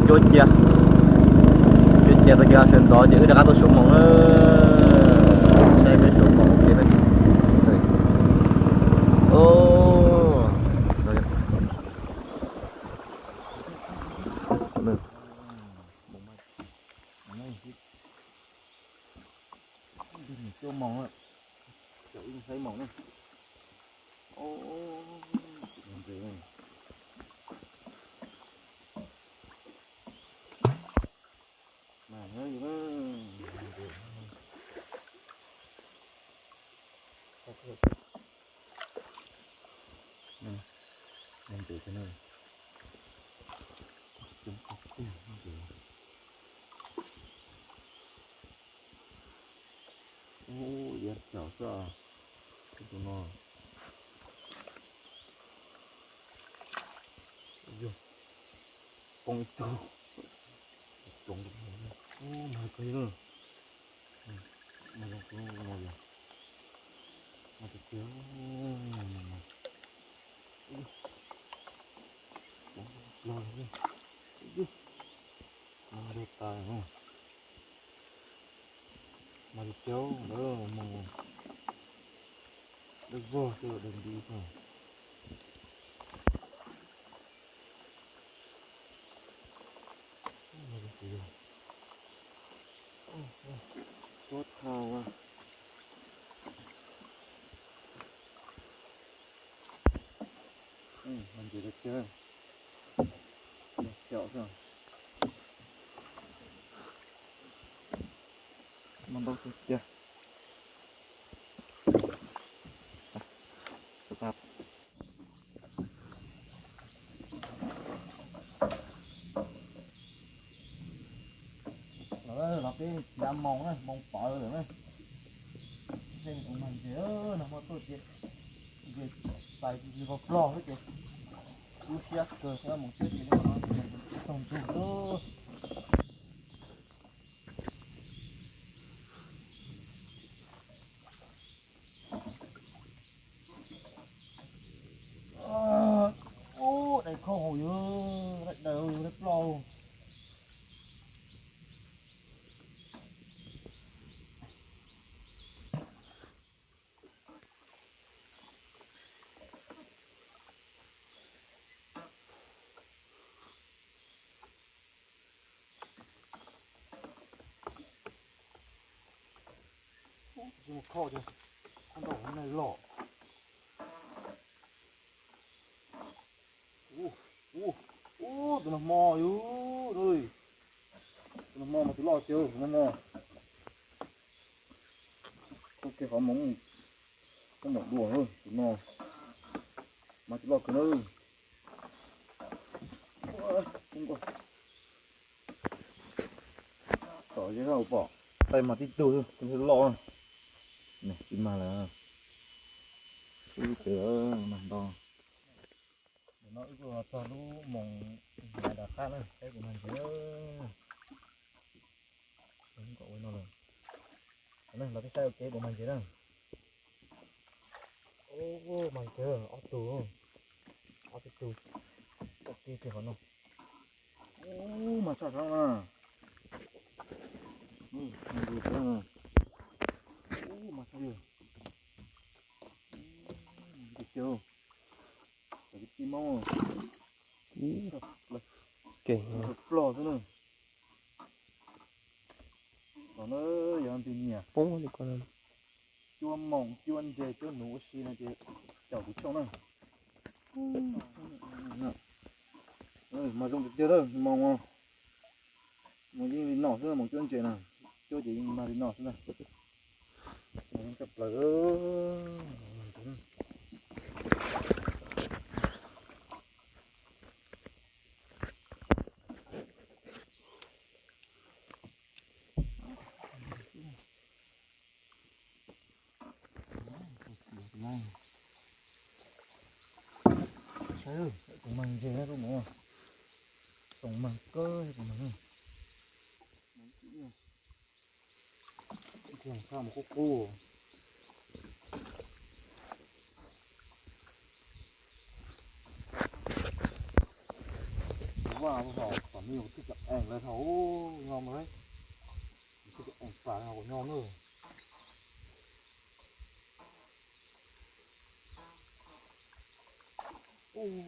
Cuab cia, cuab cia tag kis sawv ntxov ces wb rov qab tuaj xyuas moos na. Saib peb xyuas moos ua ke na. Cuab moos, saib moos na. Ub, ya caum xwb. Tus no. Yog poob ib tug. Poob, ub, mag kawg li. Mag zoo kawg no yog. Mag tiag tiag. Poob plog li. Mag dua tas no. Mas tiag tiag lawm, mus dawb vog xwb, dawb nti xwb. Tuab thau. Mas ntses tiag tiag. Caum xwb. Mas ntau tiag tiag. Los peb ncav moos na, moos pawv lawm na. Tej tus mag ntses no muaj tuaj ces, ces tais tis vog plog xwb ces kub siab kawg, moos siab ces moos tsis tau ntug lawm. Ub, dais khob hauv yus, dais daws yus, dais ploj. Tsis mus khau ces khob ntau neeg loj. Ub, ub, ub, tus no hmo yus, tus no hmo mas tus loj tiag, tus no hmo. Ua ke qhov mus, mus dua tus no mas tus loj kawg na. Tom zeb hauv pom, tais mas tib tug, tus loj loj. Tsis mag lawm, ib tes mag ntau. Ntawm no wb kuj los txog lub moos nrad qab na, saib puas mag ntses. Kom ua no lawm. Los peb saib ua ke puas mag ntses na. Ub, mag ntses ob tug, ob tug tug, ua ke kiag qhov no. Ub, mag tshaj tshaj na. Mag ntses na. Ub, mag tshaj li. Ub, ntses tiag. Cov tib maub. Ub, kev ploj xwb na. Los na, yog ntig nyiam poob li ko, cuab moos cuab ntses cuab nuv ua si no ces caum kuv tshooj na. Mas zoo tiag tiag lawm, moos, moos yeej li no xwb, moos cuab ntses na, cuab ces yeej mag li no xwb na. Mas zoo tshaj plaws. Saib, kuv mag ntses na, kuv mus, kuv mag kawg, kuv mag. Qab mus qub qub. Ua, ua, kom nej twb cov ees lawm thaum no mas, twb cov ees pas no kuv nyob na. Ub,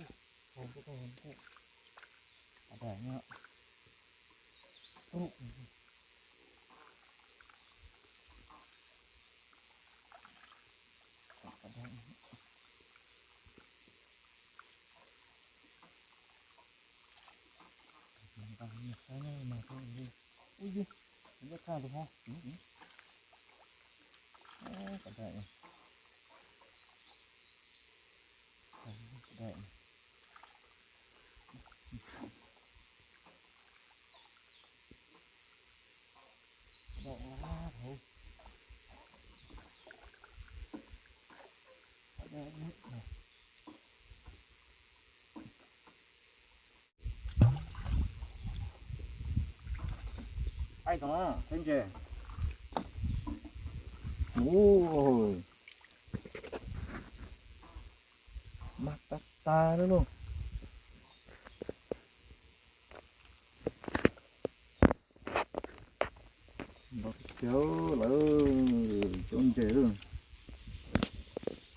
Aib, tau na, teb ntses. Ub, mag tag tag li lauj. Ntau tiag tiag lawm, cov ntses lawm.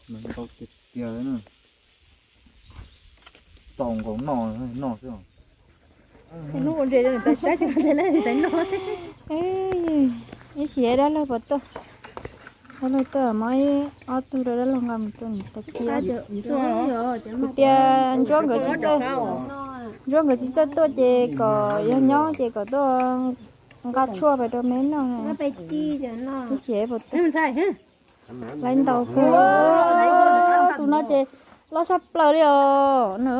Ntau tiag tiag na. Txaus nkaus noj, noj xwb. Hnub ua ntses rau niam tais saib, tsis ua ntses rau niam tais noj. Ib sim dab laug puas tuaj, dab laug tuaj muab ib ob tug rau dab laug nqa mus rau niam tais thiab. Kuv tias Ntsuab nkawd tsis txawj, Ntsuab nkawd tsis txawj tuaj ces kom yog nyob ces kom tuaj nqa tshuaj pais rau me noj. Ib sim puas tuaj. Laiv ntau kawg. Tus no ces loj tshaj plaws li os na.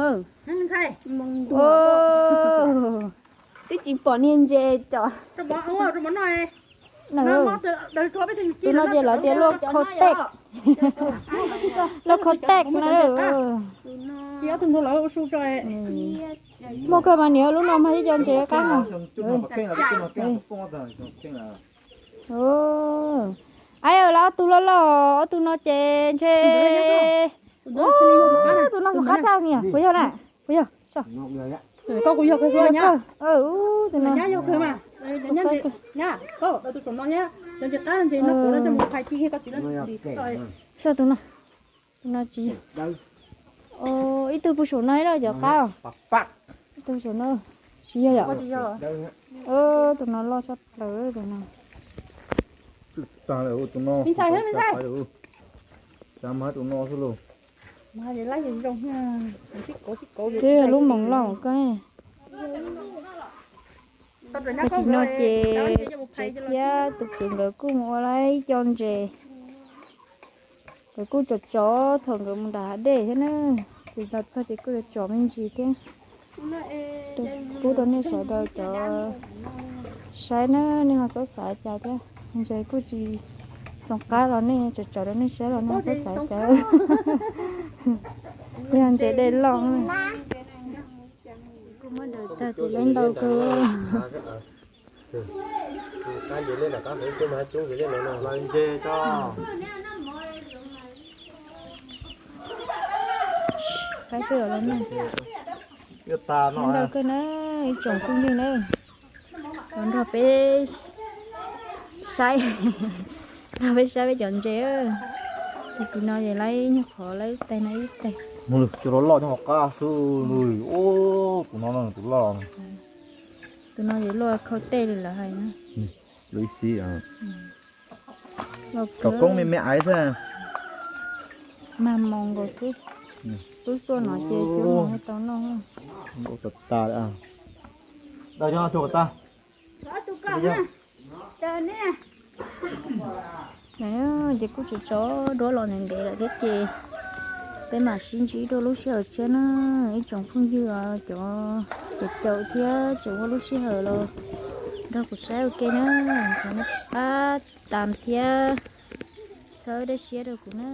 Twb tsis pom niag ntses cov. Tus no ces lawv tias luaj khau tej, luaj khau tej no. Muaj kawg mas niam, lub no mas ib co ntses qab no. Aib, lawv ob tug loj loj, ob tug no ces ntshe, tus no tus qab tshaj niam, puas yog na? Puas yog? Koj kuv yog kawg, tus no. Saib tus no, tus no tsis yog. Ib tug pw saum no ib loj cov qab. Ib tug saum no, tsis yog yom? Tus no loj tshaj plaws tus no. Tus no, tus no xwb lauj. Twb yog lub moos loj koj. Tag kis no ces Tsev thiab tus kwv nkawd kuj mus ua lawm ib co ntses. Nkawd kuj tsom tsov thaum nkawd mus nram hav dej thiab na. Ces los txog ces kuj yuav tsom me ntsis thiab. Pub rau nej sawv daws cov saib na, nej ho txhob xav cas thiab. Ntses kuj tsis zoo qab los nej tsom tsov rau nej saib los nej ho txhob xav cas. Yog ntses dej loj. Kuj muab daws tag ces laiv ntau kawg. Qaib twb los noj. Laiv ntau kawg na, ib tsoom phooj ywg na. Los nrog peb saib, nrog peb saib peb cov ntses. Tus tim no ces laiv nyuag qhov laiv ib teg no ib teg. Cov loj loj nyob hauv qab xwb. Ub, tus no tus loj. Tus no ces luaj khau tej li lawv hais na. Lub ib xib. Kom koob me me aiv xwb. Mag moos nkaus xwb. Lub xuaj no ces cov moos tau noj. Nkaus tas tas li. Dag cov no tuag kom tag. Ces kuj tsis tso duab los ntev ntev lawm thiab ces peb mam sib ntsib dua lub sij hawm tshiab na, ib tsoom phooj ywg os, cov caum caum thiab tseem ua lub sij hawm los nrog kuv saib ua ke na, thov nej pab tam thiab txhawb dej siab rau kuv na.